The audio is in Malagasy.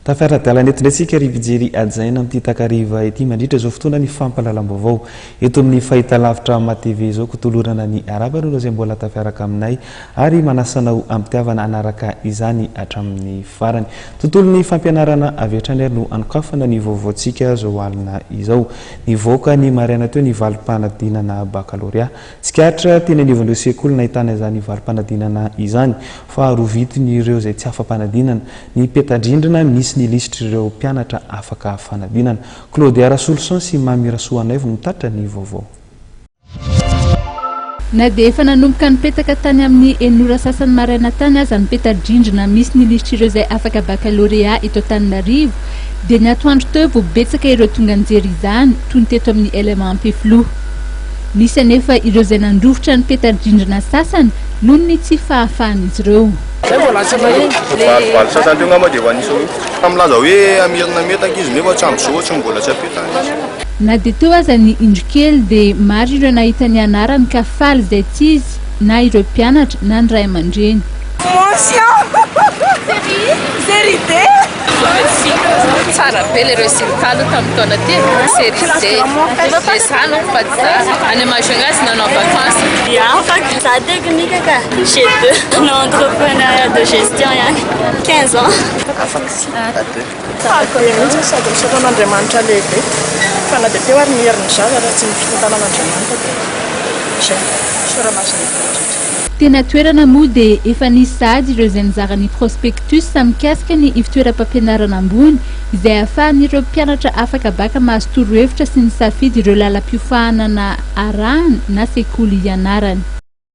Tafiara-dalana eto indray isika ry mpijery hajaina amin'ity takariva ity mandritra izao fotoana ny fampahalalam-baovao eto amin'ny fahitalavitra MATV izao ko tolorana ny arahaba anareo izay mbola tafiaraka aminay ary manasa anao am-pitiavana hanaraka izany hatramin'ny farany. Tontolon'ny fampianarana avy hatrany ary no hanokafana ny vaovaontsika izao alina izao. Nivoaka ny maraina teo ny valim-panadinana bakalorea. Tsikaritra teny anivon'ireo sekoly nahitana izany valim-panadinana izany fa rovitin'ireo izay tsy afa-panadinana ny peta-drindrina misy ny lisitr'ireo mpianatra afaka fanadinana. Claudia Rasoloson sy Mamy Rasoanaivo no mitatitra ny vaovao. Na dia efa nanomboka nipetaka tany amin'ny enina ora sasany maraina tany aza ny peta-drindrina misy ny lisitr'ireo izay afaka bakalorea eto Antananarivo dia ny atoandro teo vao betsaka ireo tonga nijery izany toy ny teto amin'ny LMA Ampefiloha. Nisy anefa ireo izay nandrovitra ny peta-drindrina sasany noho ny tsy fahafahan'izy ireo. Zay vao latsaka iny. Valo sasany teo angamba dia efa nisy hoe. Fa milaza hoe hamerina metaka izy nefa hatramin'izao tsy mbola tsy apetany izy. Na dia teo aza ny indro kely dia maro ireo nahita ny anarany ka faly izay tsy izy na ireo mpianatra na ny ray aman-dreny. Mention! Série D! Tsara be le résultat aloha tamin'ny taona ty, série D. Dia za no fa za any Majunga izy nanao vacances. Afaka. Za technique ka. G2. Nanao entrepreneuriat de gestion ihany. 15 ans. Afaka. A2. Faly be mihitsy sady misaotra an'Andriamanitra lehibe fa na dia teo ary ny herin'ny zaza raha tsy ny fitantanan'Andriamanitra dia izay. Isaorana azy lehibe indrindra. Teny an-toerana moa dia efa nisy sahady ireo izay nizara ny prospectus mikasika ny ivotoeram-pampianarana ambony izay ahafahan'ireo mpianatra afaka baka mahazo torohevitra sy nisafidy ireo lalam-piofanana arahany na sekoly hianarany.